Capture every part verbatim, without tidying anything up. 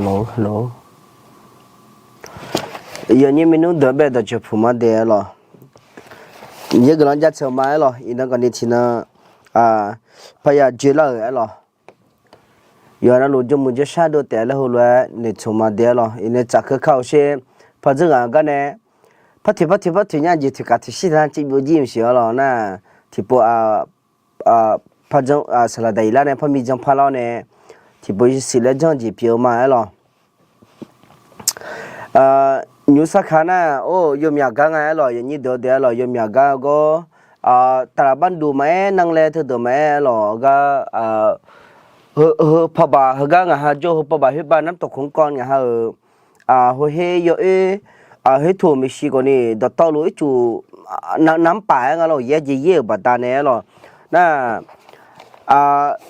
Lo, lo. Yawnyir maernmr deuq-anr bae dawqcawq puq ma de-aer lawq. Miqyaer guiqlanq jaceuq ma-aer lawq. Iqnan khawfni tiqnan parya joelar-euq-aer lawq. Yawqha navluf jawrmuiq jawrshar dov taef laer heulof-aer noeqtmq ma de-aer lawq. Iqnan tsafkeuv kar-eu sher, par dzeur ghaq gar nae par toeq par toeq par toeq nya jeq toeqkaq toeqshir taq-anr civbyov jir maqsiq-awr lawq nar, tiqpov par janr saqlaq daq iqlar nae par mijanr parlar-awr nae tiqpov yasiq laer janr jeq pyeuf-eu ma-aer lawq. Nymr sarkaq nar, or, yawmyaq gar nga-aer lawq, yawnyir deuq-eu de-aer lawq, yawmyaq gar-eu gawr, taqlaq barduq maqaer, nanlae teudeuq maqaer-aer lawq, gar, heu parbaq heugar ngaq ha jawr-eu heu parbaq khoerbav nartawq kmq kawv ngaq ha-euq heuher yawoer, khoertoq maeqshi khawfni dawqtawvluf ircuf, navmr paf-aer nga lawq, yaer jeq yaer-euq baqdanae-aer lawq. Nar,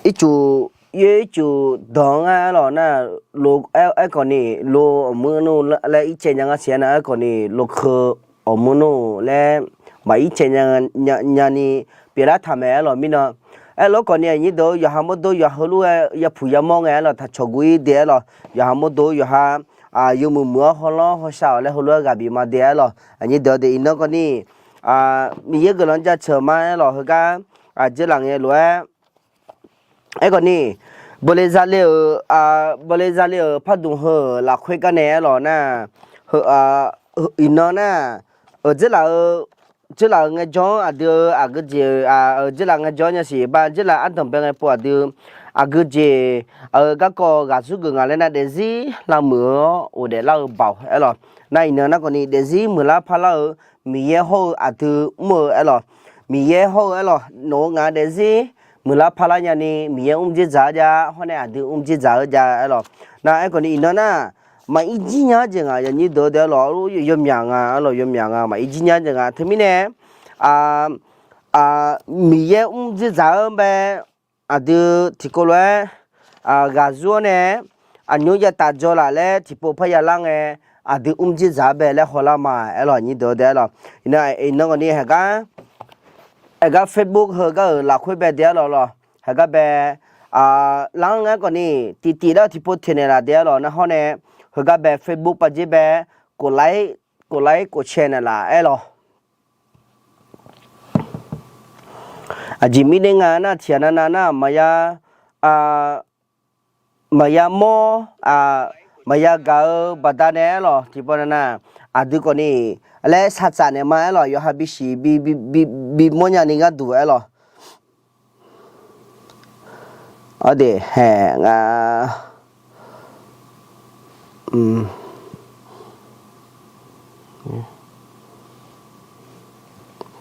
ircuf, yaer ircuf danq-anr nga-aer lawq nar, lo, aerkhawfni lo awqmur nmr laer ircaev nya ngar siq-aer nar, aerkhawfni lo keuv awqmur nmr laer maq ircaev nya, nyani pyeuflar taq mae-aer lawq mirnan. Aerlof khawfni aqnyir deuq-eu yawqha mawrdo yawqha heulof-aer yapuq yamawr ngae-aer lawq, taqcawq guv-ir de-aer lawq, yawqha mawrdo yawqha yawmuiq muiq-awr hawlanr hawshav-awq laer heulof-aer ghaq bif ma de-aer lawq, aqnyir deuq-eu de iqnan khawfni Miqyaer guiqlanq jaceuq ma-aer lawq, heugar jeurlaf ngae lof-aer, aerkhawfni bawle zale-euq, bawle zale-euq pardmq heu-euq lafkhoer gar nae-aer lawq nar, iqnan nar, jeurlaf-eu, jeurlaf-euq ngaejawr-anr aqdui-eu aqgeujeq, jeurlaf ngaejawr-anr nyasiq ba jeurlaf ardanqbae ngae pov aqdui aqgeujeq-euq garkawv ghaq zurgeuf ngaq laer nar, daefzir lavmuiq-eu-awr ghofdaef lar-eu baoq-aer lawq. Nar iqnan nar khawfni daefzir muiqlar parlar-eu Miqyaer hawr-eu aqdui mr-eu-aer lawq. Miqyaer hawr-eu-aer lawq, nawq-eu ngaq daefzir muiqlar parlar nyani Miqyaer mr dzerdzaq-eu jav hawr nae aqdui mr dzerdzaq-eu jav-aer lawq. Nar aerkhawfni iqnan nar, maqir jir nya-aer jeq ngaq yawnyir deuq-eu de-aer lawq, yawmyaq nga-aer lawq, yawmyaq nga maqir jir nya-aer jeq ngaq teumirnae, Miqyaer mr dzerdzaq-eu bae aqdui tiqkawv lof-aer ghaq zur-awr nae aqnymr yataf dzaw laf laer tiqpov parya lar ngae, aqdui mr dzerdzaq-eu bae laer hawlar ma-aer lawq, aqnyir deuq-eu de-aer lawq. Iqnan, iqnan khawfni haqgar, haqgar Facebook heugar-euq lafkhoer bae de-aer lawq lawq, haqgar bae lar-anr ngaer khawfni tiqtiq lar tiqpov toeqnaeq laf de-aer lawq nar hawr nae, heugar bae Facebook pavdzer bae กดไลค์ กดแชร์ naeqlaf-aer lawq. Aqjeq mirnae nga nar tiqghaq navnav nar maqya, maqya mawr, maqya gaq-eu baqdanae-aer lawq, tiqpov navnav aqdui khawfni laer saqtsaf naeq ma-aer lawq, yawqha bisiq bimawr nyani gharduq-aer lawq. Aqdeq haeq nga.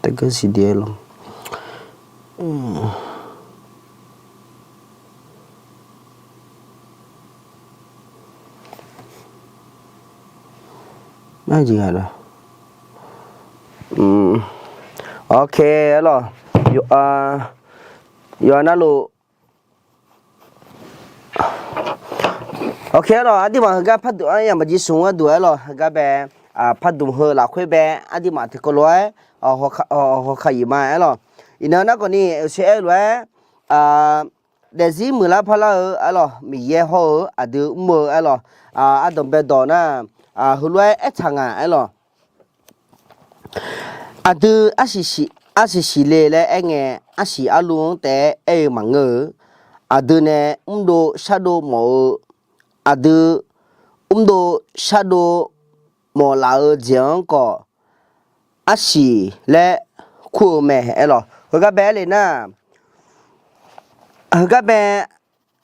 Taqgeur siqdeq-aer lawq. Nar jeq ghaq lawq. Ok-aer lawq. Yawqha navluf, ok-aer lawq, aqduimaf heugar pardmq-anr yamaqjir smq-anr duq-aer lawq, heugar bae pardmq heu lafkhoer bae aqduimaf tiqkawv lof-aer hawkaq iq ma-aer lawq. Iqnan nar khawfni aqshaer-aer lof-aer, daefzir muiqlar parlar-eu-aer lawq, Miqyaer hawr-eu aqdui mr-eu-aer lawq, ardanq bae dawq nar, heulof-aer aertaq nga-aer lawq. Aqdui arsiq siqle laer aerngae, arsiq arlu-anr taef-aer aer-eu maqngeur-eu, aqdui nae mrdov shardov mawf-eu, aqdui mrdov shardov mawf laf-eu jeq-anr khawf, arsiq laer kur-eu mae-aer lawq. Heugar bae aer le nar, heugar bae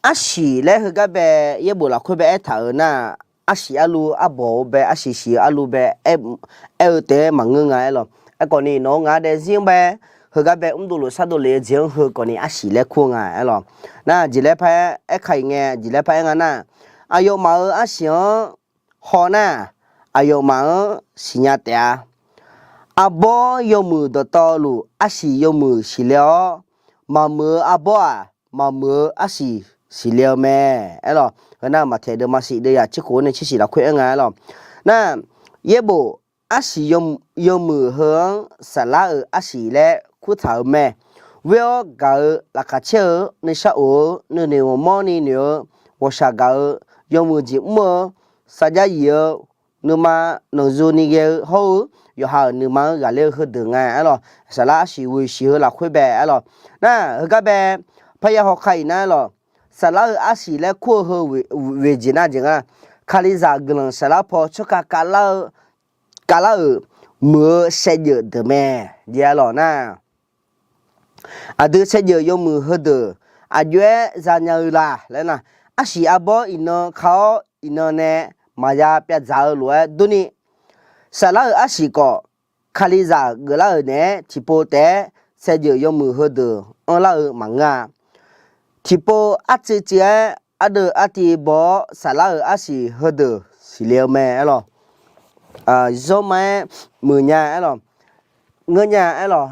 arsiq laer heugar bae yaerbof lafkhoer bae aertaq-euq nar, arsiq arlu arbawq-eu bae, arsiq siq-eu arlu bae aer-eu taef-aer maqngeur nga-aer lawq. Aerkhawfni nawq-eu ngaq daefzir-anr bae, heugar bae mrdov luf shardov lef-eu jeq-anr heu khawfni arsiq laer kur-eu nga-aer lawq. Nar jeq laer par-aer aerka iq ngae, jeq laer par-aer nga nar, aqyawfmaf-euq arsiq-anr haw nar, aqyawfmaf-anr siqnya taef-a. Arbawr yawmuiq dawqtawvluf arsiq yawmuiq siqle-awr, maqmuiq-eu arbawr-aq, maqmuiq-eu arsiq siqle-eu mae-aer lawq. Heu nar maqtaeq deuvma siq deuvyaq tserkhof-anr nae tsersiq lafkhoer aer nga-aer lawq. Nar, yaerbof arsiq yawmuiq heu-anr saflar-euq arsiq laer kurtaq-euq mae. Ghoer-awr gaq-eu laqkhaq caer-eu nuishar of-eu nuinoeq ghawqmanrni noeq-eu ghawqshaq gaq-eu yawmuiq jeq mr-eu sarjax yif-eu nuima nanqzuni ghae-eu hawr-eu yawqha-euq nuima-anr ghaqler-eu heudeuq nga aerlawq. Saflar arsiq ghoe siq-eu lafkhoer bae aerlawq. Nar heugar bae parya hawkar iq nar aerlawq, saflar-eu arsiq laer kur-eu heu oeq jeq nar jeq nga. Kalizaq guiqlanq saflar paw tsawrkaq kavlar-eu kavlar-euq muiq-eu saevdzeuf deuq mae. Jeq aerlawq nar, aqdui saevdzeuf yawmuiq heudeuq aqjox-aer zanya-eu la laer nar, arsiq arbawr iqnan ka-awr iqnan nae maqya pyavdzaq-eu lof-aer durni, saflar-euq arsiq khawf, Kalizaq geuflar-euq naeq-aer tiqpov taef-aer saevdzeuf yawmuiq heudeuq anrlar-eu maqngeur-a. Tiqpov arcuiv cuiv-aer ardeuv artiv baw-awr saflar-euq arsiq heudeuq siqle-eu mae aerlawq. Zawrma-aer muiqnya aerlawq. Ngeurnya aerlawq.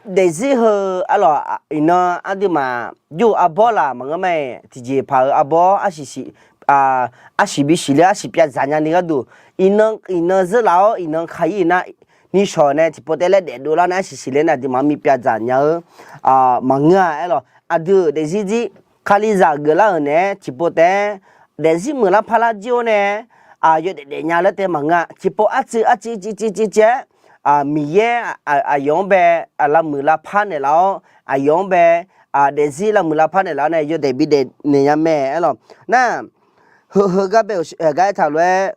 Daefzir heu aerlawq, iqnan aqduimaf jur-eu arbawr laf maqngeur mae. Tiqjeq paq-euq arbawr arsiq siq, arsiq bisiq le arsiq pyavdzaq nyani gharduq, iqnan iqnan zeurlaf-awr iqnan ka-ir nar, nishawq nae tiqpov taef-aer daefdov lar nae arsiq siqle nar aqduimaf mir pyavdzaq nya-eu maqngeur-a aerlawq. Aqdui-euq daefzir jir Kalizaq geuflar-euq naeq-aer tiqpov taef-aer daefzir muiqlar parlar jir-awr nae yawdaef daefnya laer tae maqngeur-a. Tiqpov arcuiv arcuiv cuiv cuiv cuiv-aer Miqyaer aqyawf-anr bae lavmuiq lavpar naeqlaf-awr, aqyawf-anr bae daefzir lavmuiq lavpar naeqlaf-awr nae yawdaef bidaef naeq nya mae aerlawq. Nar, heu heugar bae-euq gar aertaq lof-aer,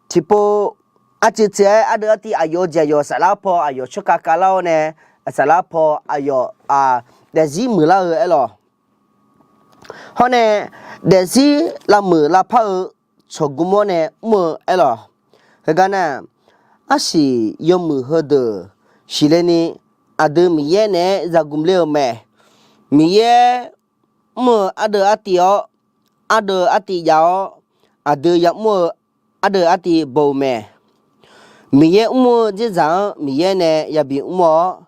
tiqpov arcuiv cuiv-aer ardeuv artiv aqyawf-eu jeq aqyawf saflar paw aqyawf tsawrkaq kavlar-awr nae, saflar paw aqyawf daefzir muiqlar-eu aerlawq. Hawr nae daefzir lavmuiq lavpar-eu tsawqgmr-awr nae mr-eu aerlawq. Heugar nar, arsiq yawmuiq heudeuq siqle ni aqdui Miqyaer naeq-aer zagmq ler-eu mae. Miqyaer mr-eu ardeuv artiv-awr, ardeuv artiv jav-awr, aqdui yamr-eu ardeuv artiv baw-eu mae. Miqyaer mr-eu dzerdzaq-anr Miqyaer nae yabi mr-awr,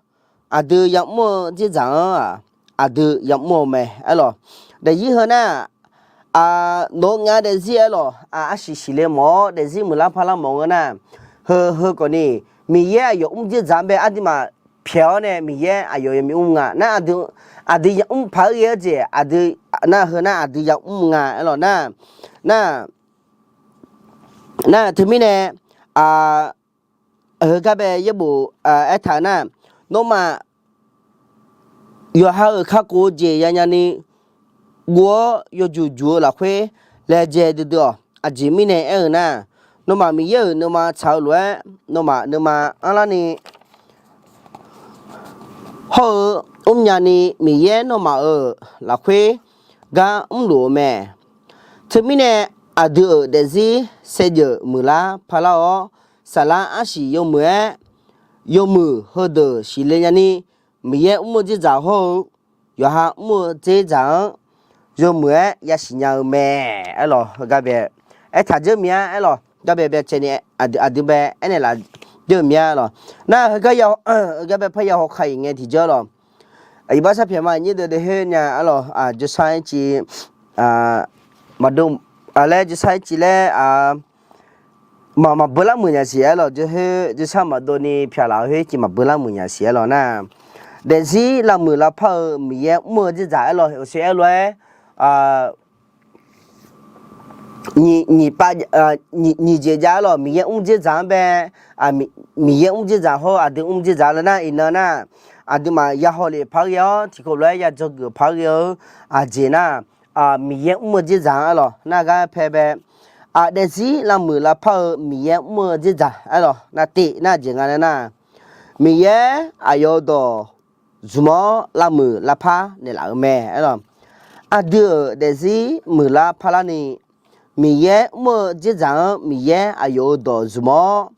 aqdui yamr-eu dzerdzaq-anr-aq, aqdui yamr-eu mae aerlawq. Daefzir heu nar, nawq-eu nga daefzir aerlawq, arsiq siqle mawf-awr daefzir muiqlar parlar mawf-eu ngeur nar, heu heu khawfni, Miqyaer aqyawf mr dzerdzaq-anr bae aqduimaf pyaeq-awr nae Miqyaer aqyawf yamir mr nga nar, aqdui yamr paq-aer ghae-eu jeq aqdui nar heu nar aqdui yamr nga aerlawq nar, nar, nar teumirnae, heugar bae yaerbof aertaq-eu nar, nawmaf yawqha-euq kakhof-eu jeq yanya ni guv-awr yawjuq juq-eu lafkhoer laejae duidui-awq. Aqjeq mirnae aer-eu nar, nawmaf Miqyaer-euq nuima tsaq-eu lof-aer nawmaf nuima anrlar ni hawr-eu mrnya ni Miqyaer nawmaf-euq lafkhoer gar mrluf-eu mae. Teumirnae aqdui-euq daefzir saevdzeuf muiqlar parlar-awr, saflar arsiq yawmuiq-aer yawmuiq heudeuq siqle nyani, Miqyaer mr-eu dzerdzaq hawr-eu yawqha mr-eu dzerdzaq-anr yawmuiq-aer yasiq nya-eu mae. Aerlawq, heugar bae aertaq dzeur mir-a aerlawq, gar bae byacaevni aqdui bae aernaeq laf dzeur-eu mir-a aerlawq. Nar heugar, heugar bae parya hawkar-iq ngae tiqjawr lawq. Iqbax sharpyaeq ma nyir deuq deuq khoer nya aerlawq, jawrsar-aer civ maqdov laer jawrsar-aer civ laer maq maqbeular muiq nya siq aerlawq. Jawrsar maqdov ni pyaq laf-eu khoer civ maqbeular muiq nya siq aerlawq nar, daefzir lavmuiq lavpar-eu Miqyaer mr-eu dzerdzaq aerlawq, aqshoe aerlof-aer nyiq jeq jav aerlawq, Miqyaer mr dzerdzaq-anr bae, Miqyaer mr dzerdzaq hawr aqdui mr dzerdzaq laer nar, iqnan nar, aqduimaf ya hawlef paq-aer ghae-awr tiqkawv lof-aer ya dzawgeuf paq-aer ghae-eu aqjeq nar, Miqyaer mr-eu dzerdzaq-anr aerlawq nar gar pae bae, daefzir lavmuiq lavpar-eu Miqyaer mr-eu dzerdzaq aerlawq nar tiv nar jeq nga laer nar, Miqyaer aqyawf-eu dawq zmq-awr lavmuiq lavpar naeqlaf-eu mae aerlawq. Aqdui-euq daefzir muiqlar parlar ni, Miqyaer mr-eu dzerdzaq-anr Miqyaer aqyawf-eu dawq zmq-awr,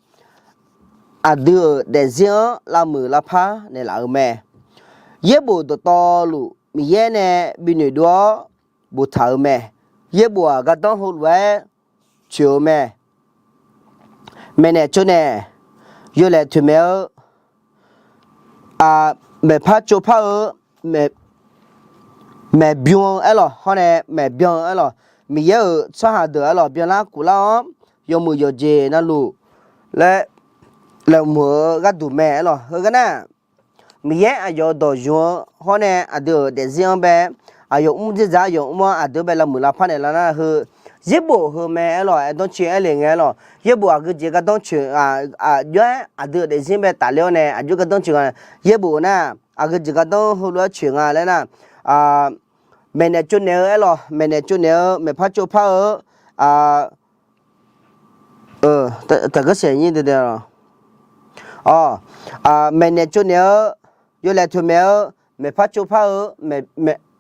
aqdui-euq daefzir-anr lavmuiq lavpar naeqlaf-eu mae. Yaerbof dawqtawvluf Miqyaer nae binoeq dov-awr boftaq-euq mae. Yaerbof-aq gardanr heulof-aer coeq-eu mae. Maeqnaeq tsovnaeq yawlaeq toeqmaeq-eu, maeqpar tsovpar-eu, maeqbym-eu aerlawq hawr nae maeqbyan-eu aerlawq, Miqyaer-euq tsawrhaq deuq aerlawq byanlar kuflar-awr, yawmuiq yawqjeq navluf laer laeqhmq-eu gharduq mae aerlawq. Heugar nar, Miqyaer aqyawf-eu dawq zmq-eu hawr nae aqdui-euq daefzir-anr bae, aqyawf mr dzerdzaq aqyawf mr-anr aqdui-anr bae lavmuiq lavpar naeqlaf nar heu, yaerbof heu mae aerlawq, aer danrcoeq aer le ngae aerlawq. Yaerbof aqgeujeq gardanr coeq, aqjox-aer aqdui-euq daefzir bae tafler-awr nae aqjox gardanr coeq nga. Yaerbof nar aqgeujeq gardanr heulof-aer coeq nga laer nar, maeqnaeq tsovnaeq-eu aerlawq, maeqnaeq tsovnaeq-eu, maeqpar tsovpar-eu, taqgar saeq nyir deuq dae-awq. Maeqnaeq tsovnaeq-eu, yawlaeq toeqmaeq-eu, maeqpar tsovpar-eu,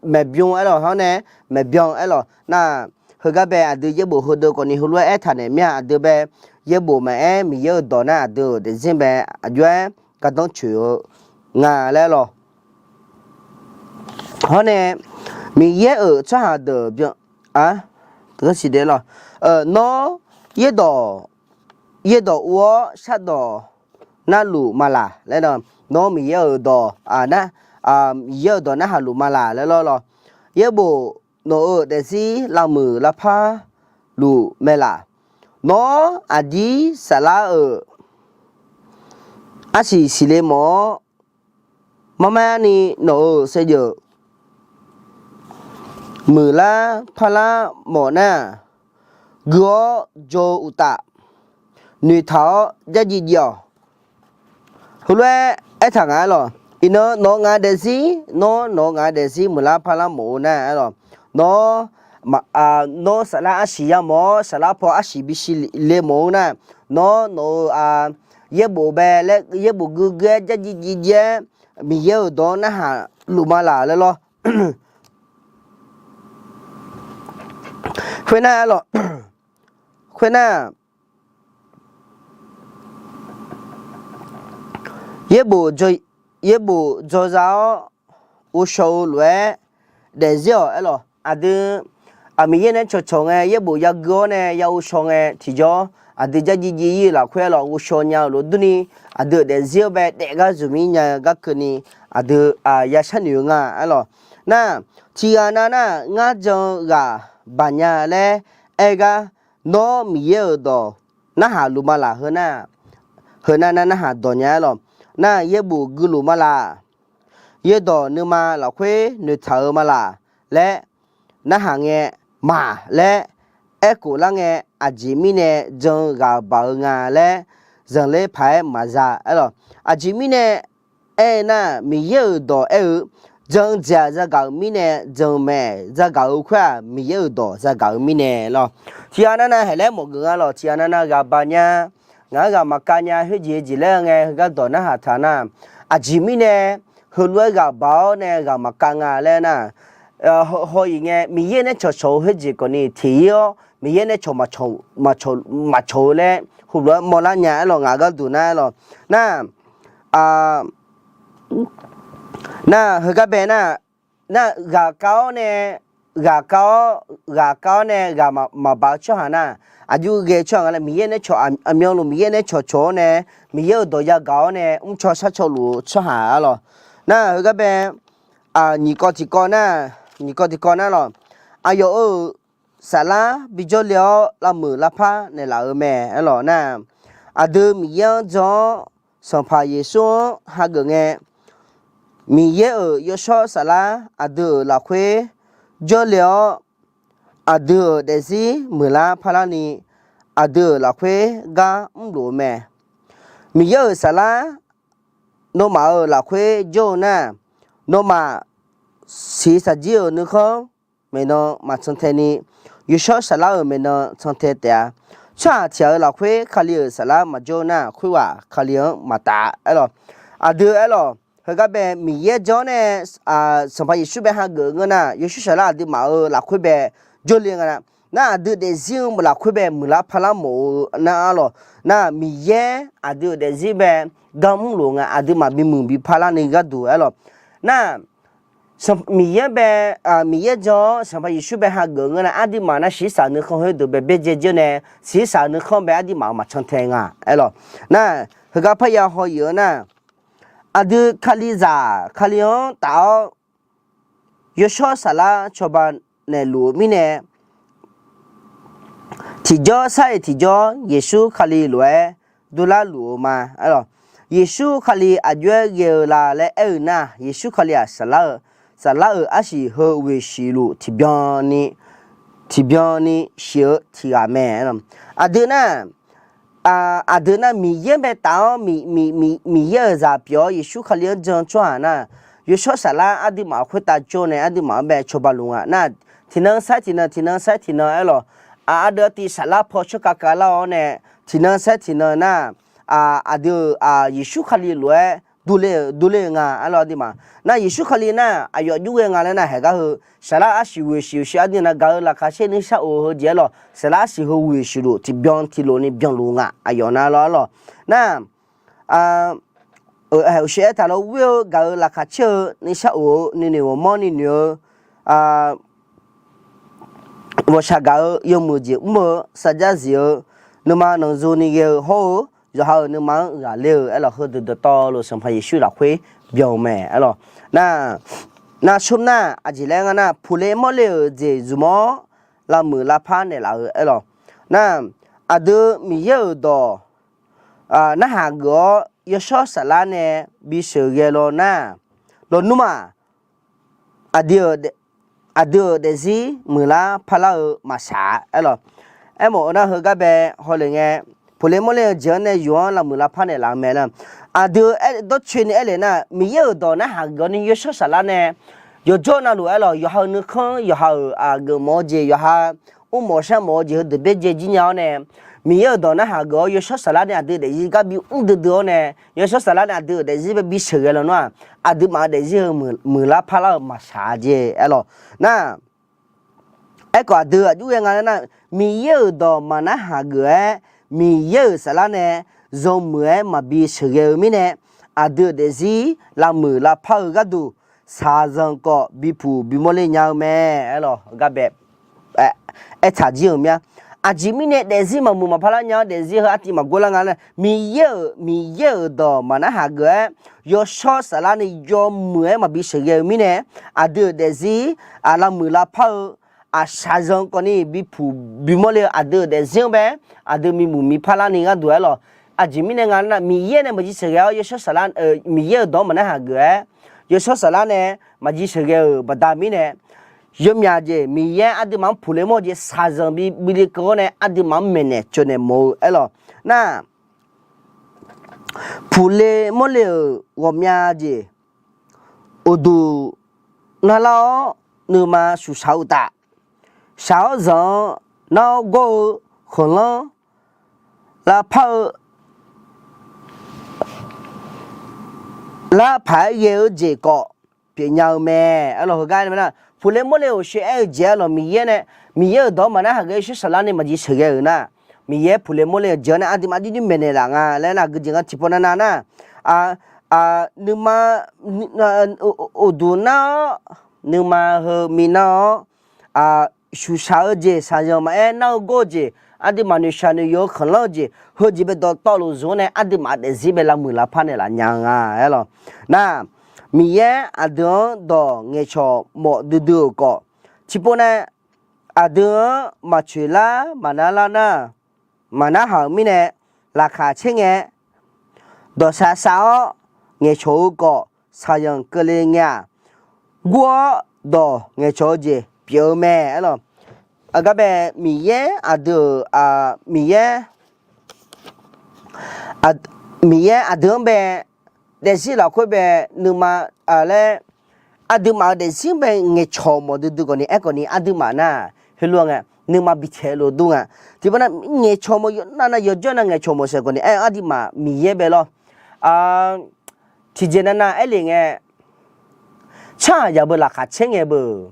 maeqbyan aerlawq hawr nae, maeqbyan aerlawq nar, heugar bae aqdui yaerbof heudeuv khawfni heulof-aer aertaq naeq mir-a. Aqdui bae yaerbof maqaer, Miqyaer-euq dawq nar aqdui-euq daefzir bae aqjox-aer gardanr coeq-eu nga laer lawq. Hawr nae, Miqyaer-euq tsawrhaq deuq byan, nawr yaerdawq, yaerdawq ur-awr shardawq narluf malaq laer, nawr Miqyaer-euq dawq, Miqyaer-euq dawq narhaq luf malaq laer lawr lawq. Yaerbof nawq-euq daefzir lavmuiq lavpar luf mae laq. Nawr aqdir saflar-euq arsiq siqle mawf-awr, marmarni nawq-euq saevdzeuf muiqlar parlar mawf nar, gui-awr jawr-eu uqtaf, noeqtaq-awr jarjiv jiv-awq. Heulof-aer aertaq nga aerlawq. Iqnan nawq-eu ngaq-eu daefzir, nawr nawq-eu ngaq-eu daefzir muiqlar parlar mawf-eu nar aerlawq. Nawr, nawr saflar arsiq yamawf-awr, saflar paw arsiq bisiq le mawf-eu nar, nawr nawq-eu yaerbof bae laer yaerbof guiqguiq-aer jarjiv jiv jiv-aer Miqyaer-euq dawq-anr narhaq luf malaq laer lawr. Khoernar aerlawq, khoernar yaerbof, yaerbof dzaw za-awr ghovshaw-eu lof-aer daefzir-awq aerlawq. Aqdui Miqyaer nae cawqcawq ngae, yaerbof yagui-awr nae ya ghovshaw ngae tiqjawr aqdui jarjiv jiv ir-eu lafkhoer aerlawq, ghovshaw nya-eu lof durni, aqdui-euq daefzir-anr bae daef gar zmq mir nya-eu gar keuvni, aqdui ya sharnoeq-eu nga aerlawq. Nar, tiqghaq nav nar, ngar jan-eu ghaq baqnya laer aer gar, nawr Miqyaer-euq dawq narhaq luf malaq heu nar, heu nar nar narhaq dawq nya aerlawq. Nar yaerbof guiluf malaq, yaerdawq nuima lafkhoer noeqtaq-eu malaq laer narhaq ngae, maq laer aerkhof lar ngae, aqjeq mirnae jan-eu ghaq baq-eu nga laer zanqler paq-aer maqza aerlawq. Aqjeq mirnae aer-eu nar, Miqyaer-euq dawq aer-eu, jan-eu jeq-aq zagaq-euq mirnae jan-eu mae, zagaq-euq khoer-aq Miqyaer-euq dawq zagaq-euq mirnae lawr. Tiqghaq nav nav haeq laer mawf geuf nga lawq. Tiqghaq nav nav ghaq baqnya, ngaq-anr ghaq maqkav nya, khoerjeq jeq laer ngae heugar dawq narhaq taq nar, aqjeq mirnae heulof-aer ghaq baq-awr nae ghaq maqkav nga laer nar, haw-iq ngae Miqyaer nae cawqcawq-eu khoerjeq khawfni teq-ir-awr Miqyaer nae cawq maqcawq-eu laer heulof-aer mawrlar nya aerlawq, ngaq gharduq nar aerlawq. Nar, nar heugar bae nar, nar ghaq kav-awr nae, ghaq kav-awr, ghaq kav-awr nae ghaq maqbaq-eu tsawrhaq nar, aqjox ghae-eu tsawrhaq nga laer Miqyaer nae cawq, aqmyanluf Miqyaer nae cawqcawq-awr nae, Miqyaer-euq dawq yagaq-awr nae mrcaw sharcaw luf-eu tsawrhaq aerlawq. Nar heugar bae, nyiq kawv tiqkawv nar, nyiq kawv tiqkawv nar lawq. Aqyawf-euq saflar bijawr le-awr lavmuiq lavpar naeqlaf-eu mae aerlawq nar, aqdui Miqyaer-anr jan-awr Sanqpaq Yeqsur-anr hageuf ngae, Miqyaer-euq yawshawr saflar aqdui-euq lafkhoer jawrle-awr, aqdui-euq daefzir muiqlar parlarni aqdui-euq lafkhoer gar mrluf-eu mae. Miqyaer-euq saflar nawmaf-euq lafkhoer jawr-eu nar, nawmaf siq saqjir-euq nuikhanr maeqnan maqcan tae ni, yawshawr saflar-euq maeqnan can tae taef-a. Tsawrhaq tiq ghaq-euq lafkhoer Kali-euq saflar maqjawr nar, khoerghaq Kali-anr maqtaf aerlawq. Aqdui aerlawq, heugar bae Miqyaer jan-awr nae, Sanqpaq Yeqsur bae hageuf-eu ngeur nar, yawshawr saflar aqduimaf-euq lafkhoer bae jawrle nga nar, nar aqdui daefzir-eu lafkhoer bae muiqlar parlar mawf-eu nar aerlawq. Nar Miqyaer aqdui-euq daefzir bae gar mrluf nga, aqduimaf bimuiq bi parlar ni gharduq aerlawq. Nar Miqyaer bae, Miqyaer jan-awr Sanqpaq Yeqsur bae hageuf-eu ngeur nar, aqduimaf nar siq saq nuikhanr khoerdeuq bae byaerdzae dzeur nae, siq saq nuikhanr bae aqduimaf-euq maqcan tae nga aerlawq. Nar heugar parya haw-iq-eu nar, aqdui Kalizaq Kali-anr taf-awr yawshawr saflar cawba naeqluf-eu mirnae, tiqjawr sar-iq tiqjawr Yeqsur Kali lof-aer durlar luf-eu ma aerlawq. Yeqsur Kali aqjox-aer ghae-eu la laer aer-eu nar, Yeqsur Kali-aq saflar-eu, saflar-euq arsiq heu ghoeq siqluf tiqbyan ni tiqbyan ni shif-eu tiqghaq mae. Aqdui nar, aqdui nar Miqyaer baetaf-awr, Miqyaer-euq zaq pyeuf-awr Yeqsur Kali-anr jan-eu tsawrhaq nar, yawshawr saflar aqduimaf khoertav jawr nae aqduimaf-anr bae cawba luf nga nar, tiqnan sair tiqnan, tiqnan sair tiqnan aerlawq, aqdui aqtiv saflar paw tsawrkhav khavlar-awr nae, tiqnan sair tiqnan nar, aqdui-euq Yeqsur Kali lof-aer durler-eu nga aerlawq aqduimaf. Nar Yeqsur Kali nar aqyawf jur ghae nga laer nar haeq gar heu saflar arsiq ghoeq siq-eu shir aqdui nar gaq-eu laqkhaq caer nuishar of-eu heu jeq aerlawq, saflar arsiq heu ghoeq siq luf tiqbyan tiqlof ni byanluf nga aqyawf nar lawr aerlawq. Nar, uqshoe aertaq lawr, ghoer-eu gaq-eu laqkhaq caer-eu nuishar of-eu nuinoeq ghawqmanrni noeq-eu, ghawqshaq gaq-eu yawmuiq jeq mr-eu sarjax zif-eu, nuima nanqzo ni ghae-eu hawr-eu, yawqha-euq nuima-anr ghaqler-eu aerlawq, heudeuq dawqtawvluf Sanqpaq Yeqsur lafkhoer byan-eu mae aerlawq. Nar, nar smr nar aqjeq laer nga nar, puqle mawrle-euq jeq zmq-awr lavmuiq lavpar naeqlaf-eu aerlawq. Nar, aqdui Miqyaer-euq dawq narhaq geuf-awr yawshawr saflar nae bisheuq ghae law nar, lawnmr-aq, aqdui-euq daefzir muiqlar parlar-eu maqsaq-a aerlawq. Aermawf-eu nar heugar bae hawlef ngae, puqle mawrle-eu jeq-anr nae yuf-anr lavmuiq lavpar naeqlaf-eu mae nar, aqdui dawrcoeni aerlef nar, Miqyaer-euq dawq narhaq geuf-awr ni yawshawr saflar nae yawjawr navluf aerlawq, yawqha-euq nuikhanr, yawqha-euq geufmawf-eu jeq, yawqha mrmawf sharmawf-eu jeq heudeuq byaerdzae jir nya-awr nae, Miqyaer-euq dawq narhaq geuf-awr yawshawr saflar nae aqdui daefzir gar bi mr duidui-awr nae, yawshawr saflar nae aqdui-euq daefzir bae bisheuq ghae lawnmr-aq, aqduimaf-euq daefzir heu muiqlar parlar-eu maqsaq-a jeq aerlawq. Nar, aerkhawf aqdui aqjox ghae nga laer nar, Miqyaer-euq dawq maqnarhaq geuf-aer, Miqyaer-euq saflar nae yawmuiq-aer maqbi sheuqghae-eu mirnae, aqdui-euq daefzir lavmuiq lavpar-eu gharduq shaqzanq khawf bipuq bimawr ler nya-eu mae aerlawq. Gar bae aertaq jir-euq mya. Aqjeq mirnae daefzir maqmuiq maqpar lar nya-awr daefzir heu artiv maqgor lar nga laer, Miqyaer-euq, Miqyaer-euq dawq maqnarhaq geuf-aer, yawshawr saflar nae yawmuiq-aer maqbi sheuqghae-eu mirnae, aqdui-euq daefzir lavmuiq lavpar-eu shaqzanq khawf ni bipuq bimawr ler-eu aqdui-euq daefzir-anr bae, aqdui mimuiq mipar larni gharduq aerlawq. Aqjeq mirnae nga nar, Miqyaer nae maqjir sheuqghae-awr yawshawr saflar, Miqyaer-euq dawq-anr maqnarhaq geuf-aer, yawshawr saflar nae maqjir sheuqghae-euq baqda mirnae, yawmyaq jeq Miqyaer aqduimaf-anr puqle mawr-eu jeq shaqzanq bi bili keuv-awr nae aqduimaf-anr maeqnaeq cawqnaeq mawf-eu aerlawq. Nar, puqle mawrle-euq ghawqmya jeq, uqduq narlar-awr nuima shuqshaq-eu uqtaf, shaq-awr zanq-anr nar-awr gawr-eu khanqlanr lavpar-eu lar paq-aer ghae-eu jeq khawf pyeufnya-eu mae. Aerlawq heugar nar, puqle mawrle-euq sheu aer-eu jeq aerlawq, Miqyaer nae, Miqyaer-euq dawq-anr maqnarhaq geuf-aer yawshawr saflar nae maqjir sheuqghae-euq nar, Miqyaer puqle mawrle-eu jeq-anr nae aqduimaf jirjir maeqnaeq laf nga laer nar, gui jeq nga tiqpov navnav nar, nuima uqduq nar-awr, nuima heu minav-awr, shuqshaq-eu jeq shaqzanq maqaer nar-eu gawr-eu jeq, aqduimaf noeqshaq noeqyawq-eu khanqlanr-eu jeq, heujeq bae dawqtawvluf zmq-anr nae aqduimaf daefzir bae lavmuiq lavpar naeqlaf nya nga aerlawq. Nar, Miqyaer aqdui-anr dawq ngaeqcawq mawf duidui-euq khawf, tiqpov nae aqdui-anr maqtsoeq lar maqnar lar nar, maqnarhaq-euq mirnae, laqkhaq caer ngae, dawqsav sav-awr ngaeqcawq-eu khawf, shaqzanq keuvle ngae-aq, gur-awr dawq ngaeqcawq-eu jeq pyeuf-eu mae aerlawq. Aqgar bae Miqyaer aqdui-euq, Miqyaer, Miqyaer aqdui-anr bae daefzir lafkhoer bae nuima laer, aqduimaf-euq daefzir-anr bae ngaeqcawq mawf duidui khawf ni, aerkhawf ni aqduimaf nar, heulof-aer ngae, nuima bi taeq lof dur nga. Tiqpov nar ngaeqcawq mawf yawqnav nav yawjawr nav ngaeqcawq mawf saeq khawf ni, aer aqduimaf Miqyaer bae lawr. Tiqjeq navnav aerlef ngae, tsawrhaqzaq beu laqkhaq caer ngae beu,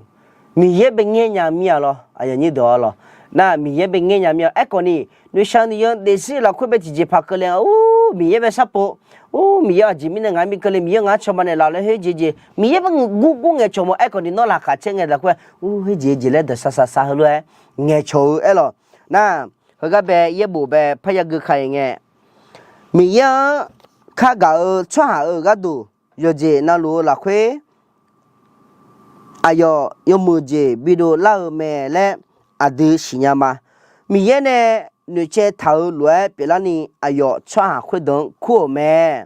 Miqyaer bae ngaer nya mir-a lawr. Aqyuif aqnyir deuq-awr lawr, nar Miqyaer bae ngaer nya mir-a. Aerkhawf ni, noeqshaq noeqyawq daefzir lafkhoer bae tiqjeqpaq keuvle-a, ur, Miqyaer bae sharpov, ur, Miqyaer aqjeq mirnae ngaq-anr bi keuvle, Miqyaer ngaq-anr cawba naeqlaf laer khoerjeq jeq, Miqyaer bae guv guv ngaeqcawq mawf. Aerkhawf ni nawr laqkhaq caer ngae lafkhoer, ur, khoerjeq jeq laer dawqsav sav sav heulof-aer ngaeqcawq-eu aerlawq. Nar, heugar bae yaerbof bae parya gui ka-iq ngae, Miqyaer-anr kar gaq-eu tsawrhaq-euq gharduq yawqjeq navluf-eu lafkhoer aqyawf yawmuiq jeq bidov lar-eu mae laer aqdui siqnya ma. Miqyaer nae noeqcaev taq-euq lof-aer pyeuflarni aqyawf tsawrhaq khoerdeuq-anr kur-euq mae.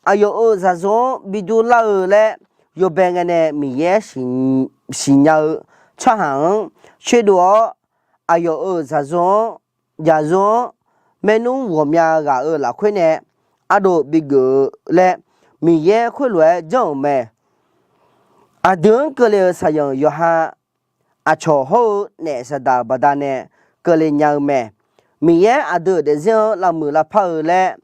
Aqyawf-euq zaqzo-anr bidov lar-eu laer yawbae ngae nae Miqyaer siqnya-eu tsawrhaq-anr coedov-awr aqyawf-euq zaqzor-anr, zaqzor-anr maernmr ghawqmya ghaq-euq lafkhoer nae ardov bigeuf-eu laer Miqyaer khoerlof-aer janr-euq mae. Aqdui-anr keuvle-euq saqyanq yawqha aqcawq hawr-eu naef saqdaq baqdanae keuvle nya-eu mae. Miqyaer aqdui-euq daefzir-anr lavmuiq lavpar-eu laer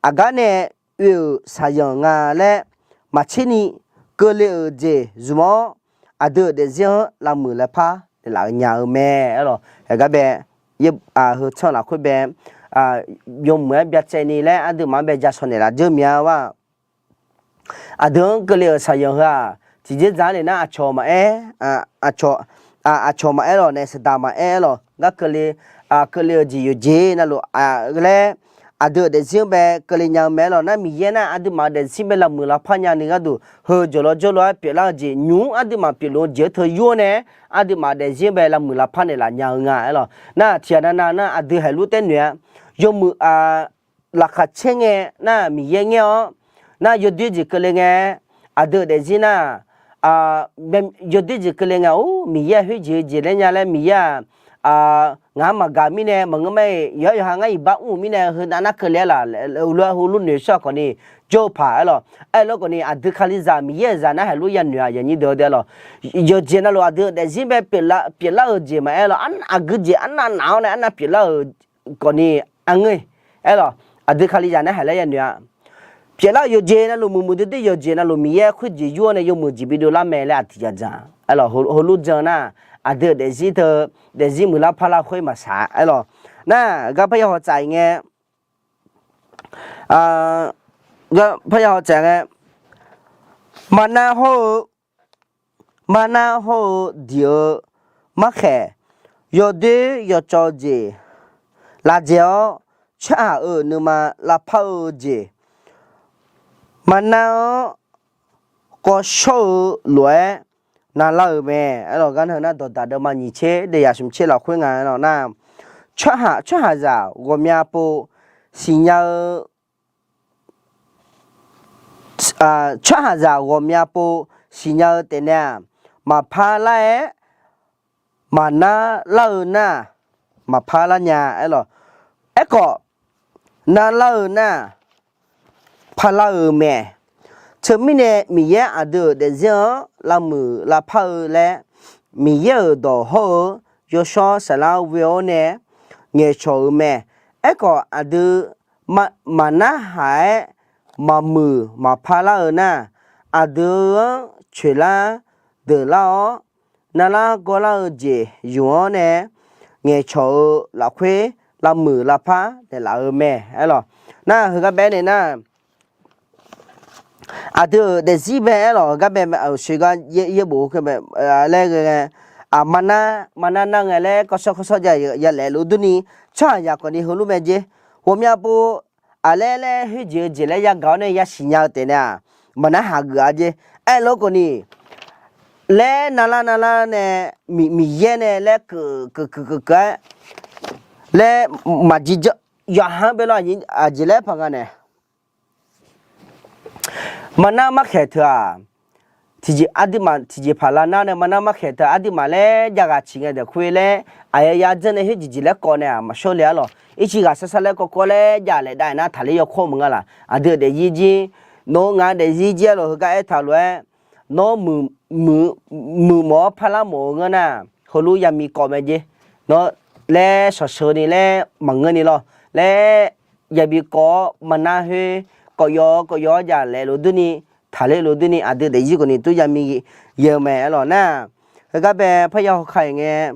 aqgar nae oe-euq saqyanq nga laer maqtser ni keuvle-euq jeq zmq-awr, aqdui-euq daefzir-anr lavmuiq lavpar naeqlaf-eu nya-eu mae. Aerlawq, heugar bae, heu tsanr lafkhoer bae, yawmuiq-aer byacaevni laer aqduimaf-anr bae ja shaw naeqlaf dzeur mya-a. Aqdui-anr keuvle-euq saqyanq heu-aq, tiqjeq dzaq-anr naeq nar aqcawq maqaer, aqcawq maqaer lawq, naef saqdaq maqaer lawq, ngar keuvle, keuvle-euq jeq yawqjeq navluf laer, aqdui-euq daefzir-anr bae keuvle nya-eu mae. Aerlawq nar, Miqyaer nar aqduimaf-euq daefzir bae lavmuiq lavpar nyani gharduq heu jawqlawr jawrlawr-aer pyeuflar-eu jeq nymq-mr aqduimaf pyeufluf-eu jeq-anr teu yur-awr nae, aqduimaf daefzir bae lavmuiq lavpar naeqlaf nya-eu nga. Aerlawq nar, tiqghaq navnav nar aqdui haiq lur taer noeq-a. Yawmuiq laqkhaq caer ngae nar Miqyaer ngaer-awr, nar yawdoer jeq keuvle ngae, aqdui-euq daefzir nar, yawdoer jeq keuvle ngae-or, Miqyaer-aq khoerjeq-eu jeq laer nya laer Miqyaer-aq, ngaq-anr maqgaq mirnae maqngeur ma-iq, yawqha yawqha ngar iqbax mr-euq mirnae heu nav nar keuvle-aer laf, uqlof-aer heulof noeq shawr-aq khawfni, jawr-eu paq aerlawq. Aerlof khawfni aqdui Kalizaq Miqyaer-euq zaq nar haiq lur ya noeq-a, yawqnyir deuq-eu deuq aerlawq. Yawqjeq navluf aqdui-euq daefzir bae pyeuflar-euq jeq maqaer lawq, aqgeu jeq arnav naf-awr nae arnav pyeuflar-euq khawfni, aqngeur. Aerlawq, aqdui Kalizaq nar haiq laer ya noeq-a. Pyeuflar-euq yawqjeq navluf muiqmuiq duidui yawqjeq navluf Miqyaer khoerjeq yur-awr nae yawmuiq jeq bidov lar mae laer aqtiq jaq dzaq. Aerlawq, heulof jan nar, aqdui-euq daefzir teu, daefzir muiqlar parlar khoer maqsaq aerlawq. Nar, gar parya hawtsaf-iq ngae, parya hawtsaf ngae, maqnar hawr-eu, maqnar hawr-eu diq-eu markhaeq, yawdoer yawcawv jeq lavdzae-awr, tsawrhaq-euq nuima lavpar-eu jeq, maqnar-anr kawvshawr-eu lof-aer navlar-euq mae. Aerlawq, gar nar dawqdaq deuvma nyiq tser daef yaq smq tser lafkhoer nga aerlawq nar, tsawrhaq, tsawrhaqzaq ghawqmya pov siqnya-eu tsawrhaqzaq ghawqmya pov siqnya-eu taefnaeq-aq, maqpar lar-aer maqnar lar-eu nar, maqpar lar nya aerlawq. Aerkhawf, narlar-eu nar, parlar-eu mae. Teumirnae Miqyaer aqdui-euq daefzir-anr lavmuiq lavpar-eu laer, Miqyaer-euq dawq hawr-eu yawshawr saflar ghoe-awr nae ngaeqcawq-eu mae. Aerkhawf aqdui maqnarhaq-aer maqmuiq maqpar lar-eu nar, aqdui-anr coeqlar deuqlar-awr, narlar gawrlar-eu jeq yuf-anr nae ngaeqcawq-eu lafkhoer lavmuiq lavpar naeqlaf-eu mae aerlawq. Nar heugar bae nae nar, aqdui-euq daefzir bae aerlawq, heugar bae aqshoe gar yaerbof laer ghae ngae, maqnar, maqnar nar ngae laer kawrshawr kawrshawr ja yalaef luf durni, tsawrhaqzaq khawfni heulof mae jer. Ghawqmya pov aqlaer laer khoerjeq-eu jeq laer yagaq-awr nae yasiq nya-eu taefnaeq-aq, maqnar haq geuf-a jer. Aerlof khawfni, laer navlar navlar nae, Miqyaer nae laer keuv keuv keuv keuv keuv-aer laer maqjir jan, yawqha-anr bae lawr, aqjeq laer paq nga nae maqnar markhaeq teu-aq, tiqjeq aqduimaf tiqjeq paq lar nar nae maqnar markhaeq teu aqduimaf laer jav ghaq ciq ngae deuq khoer laer, aqyawf ya dzeur nae khoerjeq jeq laer kawv nae-aq maqshawr le arlawq. Ircif ghaq sar sar laer kawv kawv laer jav laef dav-aer nar taqler yawkawr maqnga laf. Aqdui-euq daefzir jir, nawq-eu ngaq-eu daefzir jir arlawq, heugar aertaq lof-aer, nawr muiq mawf-awr parlar mawf-eu ngeur nar, heulof yami kawv mae jer. Nawr laer shawqsheuq ni laer maqngeur ni lawr laer, yabi kawv-awr maqnar khoer kawv yaw-awr kawv yaw-awr jav laef luf durni, taqler luf durni, aqdui daefzir khawfni tur yami yeu mae arlawq nar, heugar bae parya hawkaq-iq ngae,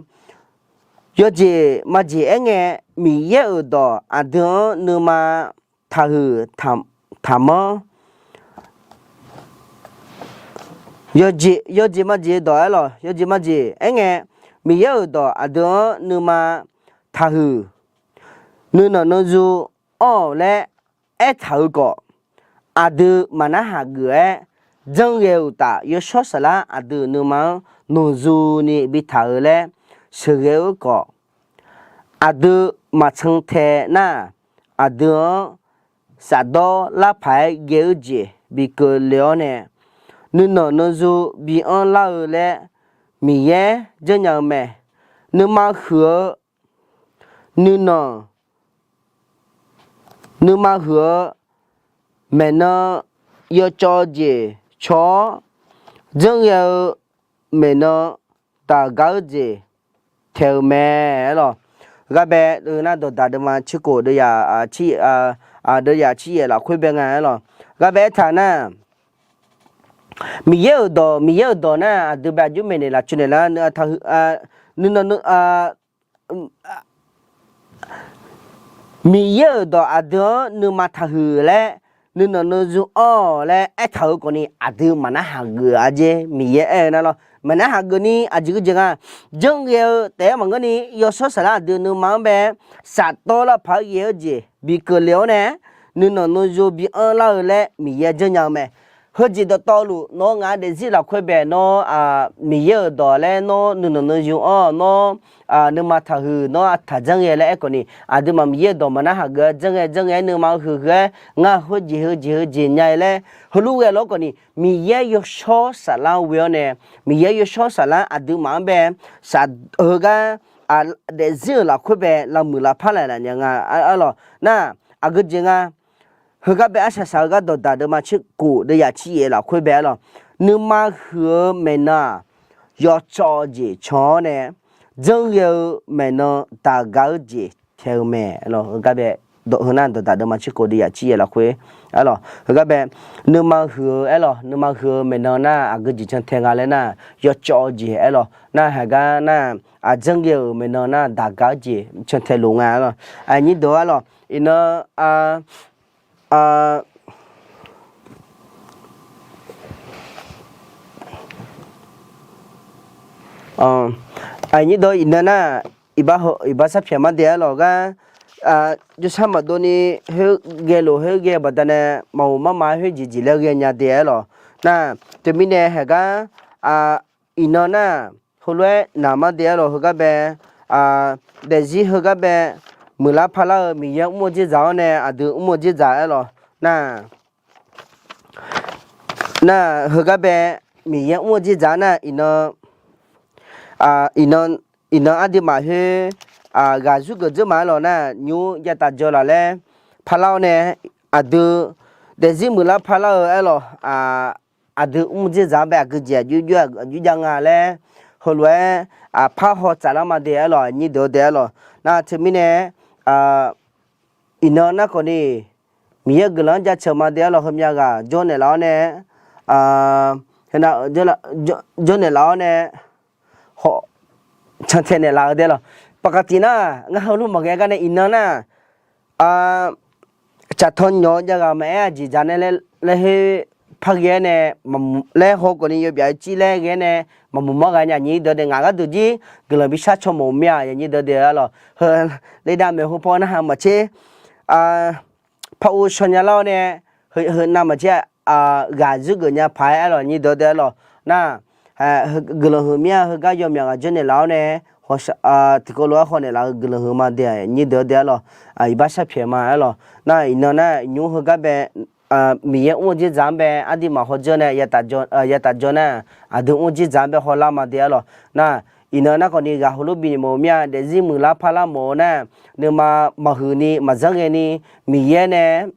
yawjeq maqjeq aer ngae, Miqyaer-euq dawq aqdui-anr nuima taqhuiq taqmanr, yawjeq maqjeq dawq aerlawq, yawjeq maqjeq aer ngae, Miqyaer-euq dawq aqdui-anr nuima taqhuiq, nuinanq nuizu anr-awq laer aertaq-eu khawf, aqdui maqnar haq geuf-aer janrghae-euq uqtaf, yawshawr saflar aqdui-euq nuima-anr nanqzu ni bitaq-eu laer sheuqghae-eu khawf, aqdui maqcan tae nar, aqdui-anr shafdawr larpaq-aer ghae-eu jeq bi keuvle-awr nae, nuinanq nanqzu bi anrlar-eu laer Miqyaer janrnya-eu mae. Nuima huiq-eu nuinanq nuima huiq-eu maeqnan yawcawv-eu jeq caw-awr, janrghae-eu maeqnan daqgaq-eu jeq taeq-eu mae aer lawq. Heugar bae nar dawqdaq deuvma cirkof deuvya ciryaef lafkhoer bae nga aer lawq. Heugar bae aertaq nar, Miqyaer-euq dawq, Miqyaer-euq dawq nar aqdui bae aqjox maeqnaeq lafcoeq naeq lar, nuinanq Miqyaer-euq dawq aqdui-anr nuima taqhuiq laer, nuinanq nuizu anr-awq laer aertaq-euq khawfni aqdui maqnar haq geuf-a jeq Miqyaer aer-eu nar lawr. Maqnar haq geuf ni aqjeq geujeq nga, janrghae-eu taef-aer maqngeur ni, yawshawr saflar aqdui nuima-anr bae safdawr lar paq-aer ghae-eu jeq bi keuvle-awr nae, nuinanq nuizu bi anrlar-eu laer Miqyaer janrnya-eu mae. Heujeq dawqtawvluf nawr ngaq-anr daefzir lafkhoer bae nawr, Miqyaer-euq dawq laer nawr nuinanq nuizu anr-awq, nawr nuima taqhuiq, nawr taqjanr ghae laer aer khawfni, aqduimaf Miqyaer-euq dawq maqnar haq geuf-a, janrghae janrghae-aer nuima-eu huiq huiq-aer, ngar heujeq heujeq heujeq nya-eu laer heulof ghae lawr khawfni, Miqyaer yawshawr saflar-anr ghoe-awr nae, Miqyaer yawshawr saflar aqduimaf-anr bae saf heugar daefzir-euq lafkhoer bae lavmuiq lavpar laeq laf nya nga aer lawq. Nar aqgeujeq nga, heugar bae arsaq saq-eu gar dawqdaq deuvma cirkof deuvya ciryaef lafkhoer bae aer lawq. Nuima huiq-eu maeqnan-aq, yawcawv-eu jeq can-awr nae, janrghae-eu maeqnan daqgaq-eu jeq taeq-eu mae aer lawq. Heugar bae heunar dawqdaq deuvma cirkof deuvya ciryaef lafkhoer aer lawq. Heugar bae nuima huiq-eu aer lawq, nuima huiq-eu maeqnan nar aqgeujeq can tae nga laer nar, yawcawv-eu jeq aer lawq. Nar heugar nar, janrghae-euq maeqnan nar daqgaq-eu jeq can tae luf nga aer lawq. Aqnyir deuq aer lawq, iqnan Aqnyir dawq iqnan nar, iqbax sarpyaeq mar dae aer lawq gar, jawrshar maqdov ni, khoer ghae lof khoer ghae baqdanae maqghof marma khoer jeqjeq laer ghaenya dae aer lawq. Nar, teumirnae heugar iqnan nar, heulof-aer naq mar dae aer lawq. Heugar bae daefzir heugar bae muiqlar parlar-eu Miqyaer mr-eu dzerdzaq-awr nae aqdui mr-eu dzerdzaq aer lawq. Nar, nar heugar bae Miqyaer mr-eu dzerdzaq nar, iqnan, iqnan aqduimaf khoer ghaq zurgeuf dzeur ma aer lawq. Nar, nymr yataf jawr laf laer parlar-awr nae, aqdui daefzir muiqlar parlar-eu aer lawq. Aqdui mr dzerdzaq-anr bae aqgeujeq aqjox jar nga laer, heulof-aer parhaw tsaflar ma dae aer lawq. Aqnyir deuq-eu dae aer lawq. Nar teumirnae iqnan nar khawfni, Miqyaer guiqlanq-anr jaceuq ma dae aer lawq. Heumyav ghaq jawrnaeq laf-awr nae, jawrnaeq laf-awr nae, can tae naeqlaf-eu dae lawq. Paqkaqtiv nar, ngar heulof maqghae gar nae iqnan nar, tsaqtan nyawq-eu jav ghaq maqaer aqjeq dzaq nae laer khoer par ghae-aer nae, laer haw khawfni yawbyaf-eu cir laer ghae-aer nae maqmuiq mawr ghaq nya. Aqnyir deuq-eu dae ngaq gharduq jir guiqlanq bishar caw mawf-eu mir-a. Aqnyir deuq-eu dae aer lawq. Heu laev dav maeqhu paw narhaq maqtser, par ur shaw nya lar-awr nae, heu nav maqtser, ghaq zurgeuf nya paq-aer aer lawq. Aqnyir deuq-eu dae aer lawq. Nar, guiqlanq huiq mir-a. Heugar yawmyaq ghaq jawrnaeq laf-awr nae, tiqkawv lof-aer hawnaeq laf-eu guiqlanq huiq ma dae. Aqnyir deuq-eu dae aer lawq. Iqbax sharpyaeq ma aer lawq. Nar iqnan nar nymr heugar bae Miqyaer mr-eu dzerdzaq-anr bae aqduimaf hawdzeur nae yataf jawr nar, aqdui mr-eu dzerdzaq-anr bae hawlar ma dae aer lawq. Nar, iqnan nar khawfni ghaq heulof bini mawf-eu mir-a. Daefzir muiqlar parlar mawf-eu nar, nuima maqhuiq ni maqzanr ghae ni, Miqyaer nae,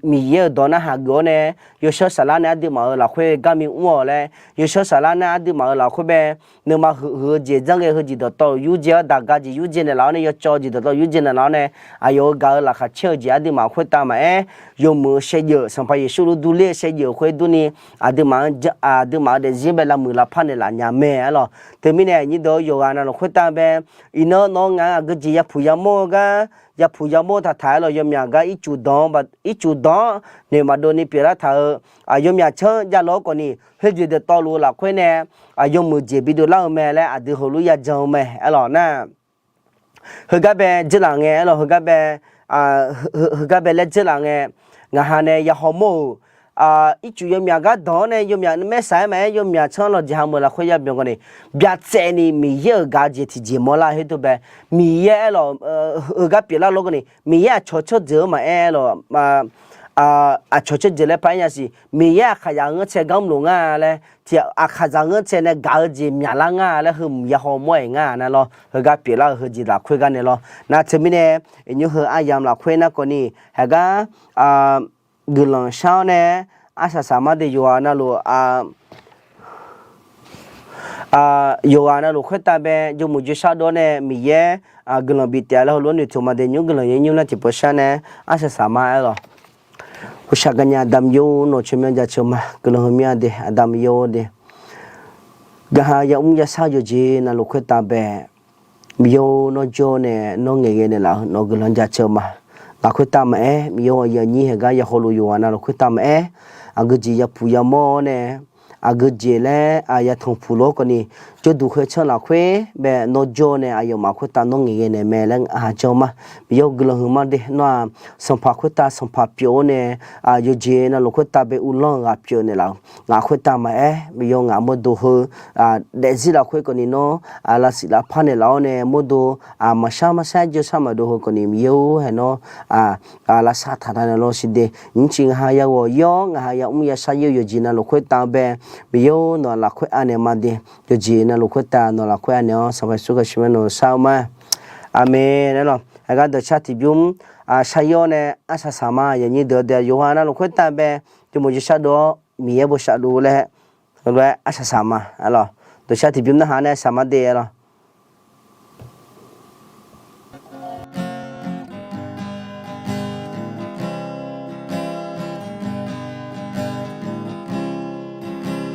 Miqyaer-euq dawq narhaq geuf-awr nae, yawshawr saflar nae aqduimaf-euq lafkhoer garmi mr-awq laer, yawshawr saflar nae aqduimaf-euq lafkhoer bae nuima huiq huiq-eu jeq, janrghae heujeq dawqtawvluf yurdzae-awr, daqga jeq yurdzae naeqlaf-awr nae, yawcawv jeq dawqtawvluf yurdzae naeqlaf-awr nae, aqyawf-euq gaq-eu laqkhaq caer-eu jeq aqduimaf khoertav maqaer, yawmuiq-eu shaevdzeuf Sanqpaq Yeqsur lof durler-eu shaevdzeuf khoer durni, aqduimaf-anr, aqduimaf-euq daefzir bae lavmuiq lavpar naeqlaf nya mae aer lawq. Teumirnae aqnyir deuq-eu yawqghaq navluf khoertav bae, iqnan nawr ngaq-anr aqgeujeq yapuq yamawr-eu gar, yapuq yamawr taqtaq aer lawq. Yawmyaq gar ircuf dawq-anr, ircuf dawq-anr noeq maqdov ni pyeuflar taq-eu, yawmyaq canr javluf-awr khawfni, khoerjeq dawqtawvluf-eu lafkhoer nae, yawmuiq jeq bidov lar-eu mae laer aqdui heulof-aer yajan-eu mae aer lawq nar. Heugar bae dzeurlaf ngae aer lawq. Heugar bae, heugar bae laer dzeurlaf ngae, ngaq ha nae ya hawmawr-euq, ircuf yawmyaq gar dawq-anr nae yawmyaq nuimaer saq-aer maqaer, yawmyaq tsanr lawqjeq ha meuq lafkhoer yabyan khawfni, byacaevni Miqyaer-euq gaq-eu jeq tiqjeq mawrlar khoertav bae, Miqyaer aer lawq, heugar pyeuflar lawr khawfni, Miqyaer aqcawq tsawrjeuq-anr maqaer aer lawq, aqcawq caerdzaeq laer paq-aer nya siq. Miqyaer aqkaqzaq-eu ngeur tsaev gar mrlof nga laer tiq aqkaqzaq ngeur tsaev nae gaq-eu jeq myaqlar nga laer heu mq ya haw mawr-aeq nga nar lawr. Heugar pyeuflar-euq heujeq lafkhoer gar nae lawr. Nar teumirnae iqnymr heu aryamq lafkhoer narkawvni heugar guiqlanq shar-awr nae arsaq saqma de yawqghaq navluf yawqghaq navluf khoertav bae jawrmuiq jawrshar dov-awr nae Miqyaer guiqlanq bif taef-a laer heulof-aer noeqtmq ma de. Nymr guiqlanq yaer nymr nar tiqpov shar nae arsaq saqma aer lawq. Uqshaq gaqnya Aqda Miqyaer-or, nawq tsawrmyanr jaceuq ma. Guiqlanq heumyanr de Aqda Miqyaer-or de. Gaqha yamr yashar yawqjeq navluf khoertav bae Miqyaer-or, nawr jawr nae nawr ngaeqghae naeqlaf-euq nawq guiqlanq jaceuq ma. Lafkhoer tav maqaer Miqyaer-or, yawnyir haeqgar yahawlo yawqghaq navluf khoertav maqaer, aqgeujeq yapuf yamawr-awr nae aqgeujeq laer yatanq puq lof-aer kawvni jawrduq khoertsanr lafkhoer bae nawr jawr nae aqyawfmaf khoertav nawr ngaeqghae naeq mae laer ngaq ha jan ma. Miqyaer-or, guiqlanq huiqma de. Nawr-aq sanqpaq khoertav sanqpaq pyeuf-awr nae yawqjeq navluf khoertav bae uvlanr-eu ghaq pyeuf naeqlaf-euq ngaq khoertav maqaer Miqyaer-or, ngaq mawrdo heu daefzir lafkhoer kawvni nawr lavsiq lavpar naeqlaf-awr nae mawrdo maqshar marsar jawrshar maqdov heu kawvni Miqyaer-or, haeq nawr lavsav taqda naeq lawr siq de. Nymrciq ngaq ha yaghawq ir-awr ngaq ha yamr yashar ir-eu yawqjeq navluf khoertav bae Miqyaer-or, nawq lafkhoer anaeq ma de. Yawqjeq navluf khoertav nawq lafkhoer anaeq-awr Sanqpaq Yeqsur Kali-euq shaqmar nawq-eu shar-eu ma. Aqmeq. Nar lawq, heugar dawqshar tiqbymr shar ir-awr nae arsaq saqma yawnyir deuq-eu de yawqghaq navluf khoertav bae jawrmuiq jawrshar dov-awr Miqyaer bosav dov laer heulof-aer arsaq saqma aer lawq. Dawqshar tiqbymr narhaq nae saqma de aer lawq.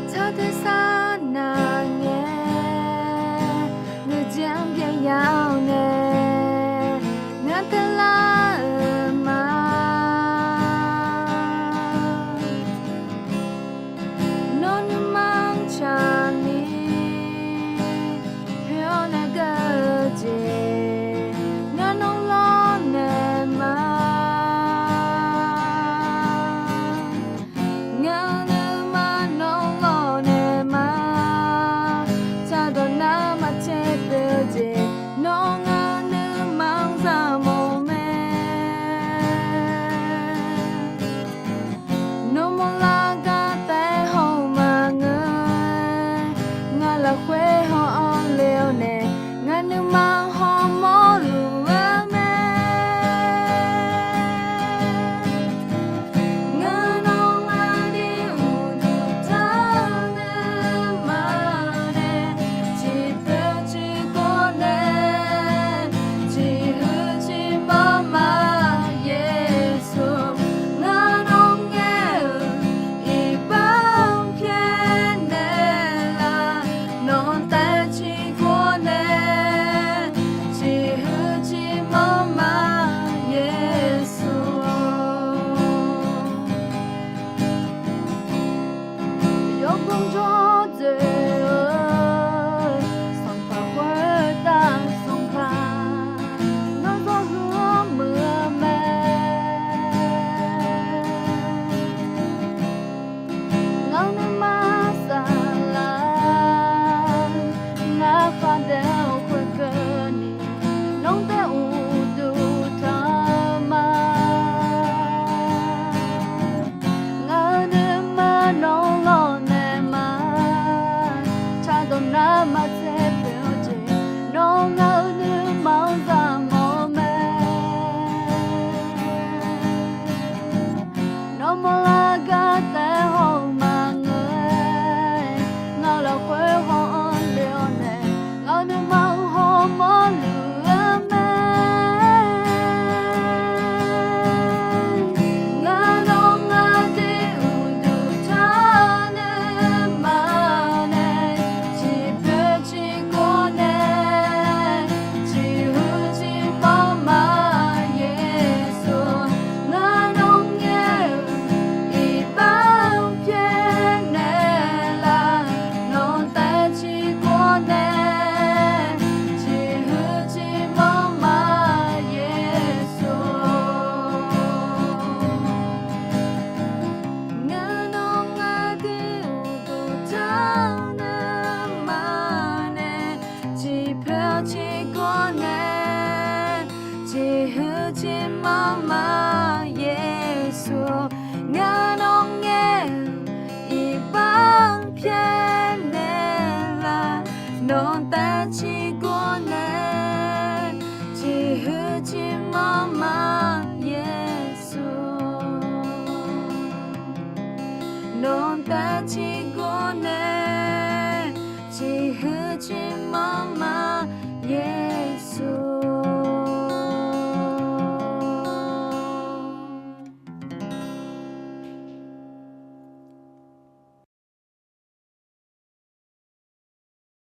Tsawrhaq tersar nav ngae, nuijeq-anr byaev ya-awr nae, ngar teular-euq ma. Nawr nuima-anr tsaqni poeq-awr nae geur-eu jeq, ngar nawr lawrnaeq ma. Ngar nuima nawr lawrnaeq ma. Tsaqdawq nar maqtser pyeuf-eu jeq, nawr ngar nuima-anr zaqmawf mae. Nawr mawrlar gar taef haw-eu maqngeur. Ngar lafkhoer haw-anr le-awr nae, ngar nuima hawmawr luf-eu mae. Ngar nawr ngar dir uqduq taq-eu nuima nae, ciqpoeq ciqkawv nae, ciqhuiq ciqmanr ma Yeqsur, ngar nawr ngaer-euq iqbax-anr pyaeqnaeq laf, nawq taef ciqkawv nae, ciqhuiq ciqmanr ma Yeqsur. Yawgmr jawrdoer-eu Sanqpaq khoertav Sanqpaq, nawr zawr huiq-anr muiq-eu mae. Ngar nuima saflar, ngar khardaef-eu khoerkeuvni, nawr taef uqduq taq-eu ma. Ngar nuima nawr lawrnaeq ma. Tsaqdawq nar maqtser pyeuf-eu jeq, nawr ngar nuima-anr zaqmawf-eu mae. Nawr mawrlar gar taef haw-eu maqngeur-aer, ngar lafkhoer haw-anr le-awr nae, ngar nuima-anr hawmawr luf-eu mae. Ngar nawr ngar dir uqduq taq-eu nuima nae, ciqpoeq ciqkawv nae, ciqhuiq ciqmanr ma Yeqsur, ngar nawr ngaer-eu iqbax-anr pyaeqnaeq laf, nawq taef ciqkawv nae, ciqhuiq ciqmanr ma Yeqsur. Ngar nawr ngar dir uqduq taq-eu nuima nae, ciqpoeq ciqkawv nae, ciqhuiq ciqmanr ma